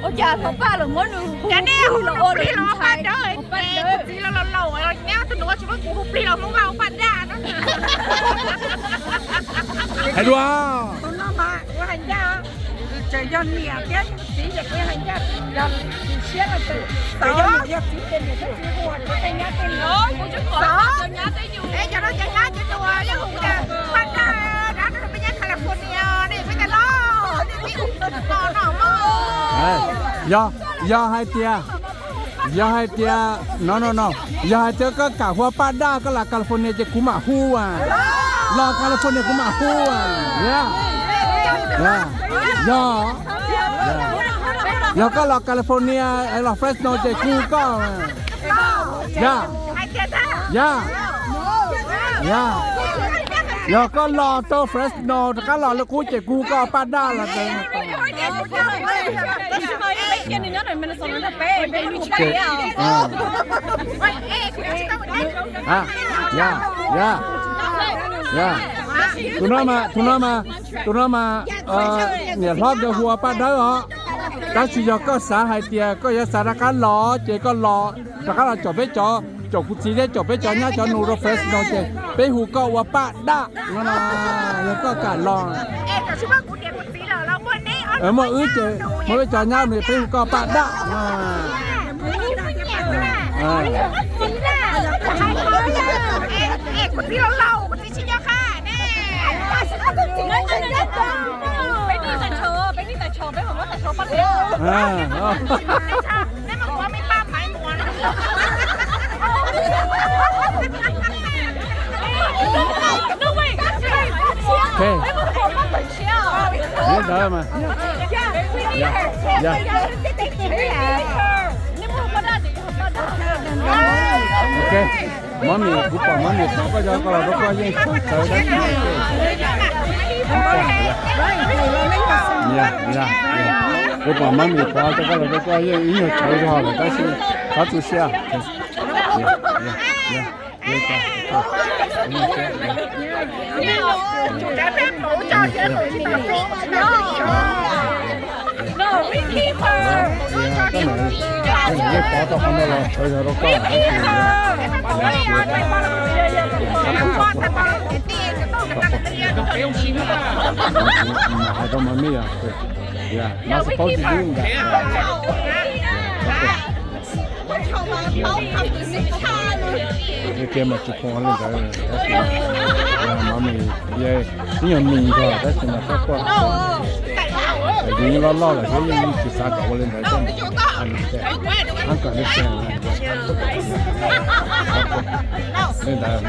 Ua cas thov paj los muab nws hu plig los ua paj dawb, tus txiv laus laus nyob tus nus tsis muab kuv hu plig los muab ua paj daj no. Hais dua. Tus no mas kuv hais ncaj, tseem yog niam thiab txiv ces kuv hais ncaj, yog siab no ces yog niam yog txiv ces niam thiab txiv hu, kuv tej nyab tej nus. Cov no cov nyab cov nus yeej hu tias paj daj, rov rau peb nyab California ne, peb tas los nej tib hu no no mog. Yog, yog hais tias, yog hais tias, no no no, yog hais tias koj kam hu ua paj daj koj los California ces kuv mam hu as. Los California kuv mam hu as. Yog, yog koj los California los Fresno ces kuv hu koj. Yog, yog, yog, yog koj los rau Fresno rov qab los lawv qub ces kuv hu koj paj daj los. Yog, yog, yog. Tus no mas, tus no mas, tus no mas niam hlob nkawd hu ua paj dawb os. Tab sis yog koj xav hais tias koj yuav xav rov qab los ces koj los rov qab los caum peb cov, caum kuv txiv thiab caum peb cov nyab cov nus rau Fresno ces peb hu koj ua paj daj no, yog koj kam los. Muaj wb ces muaj wb cov nyab nus peb hu koj paj daj. Li ntawd mas. Ok, mov mis, kuv pom mov mis tod koj cov koj los rau koj yeej txawv tab sis kuv pom mov mis tod cov koj los rau koj yeej ib nyuag txawv zog lawm tab sis qhov tu siab. Hais rau mov mis, yeah, not supposed to do that. Tiag mas tsis pom ua li ntawd, tab sis mov mis, ib nyuag mis nkaus tab sis mas txhob quaj. Yus yeej loj loj lawm thiab yeej tsis xav kom ua li ntawd thiab. Li ntawd.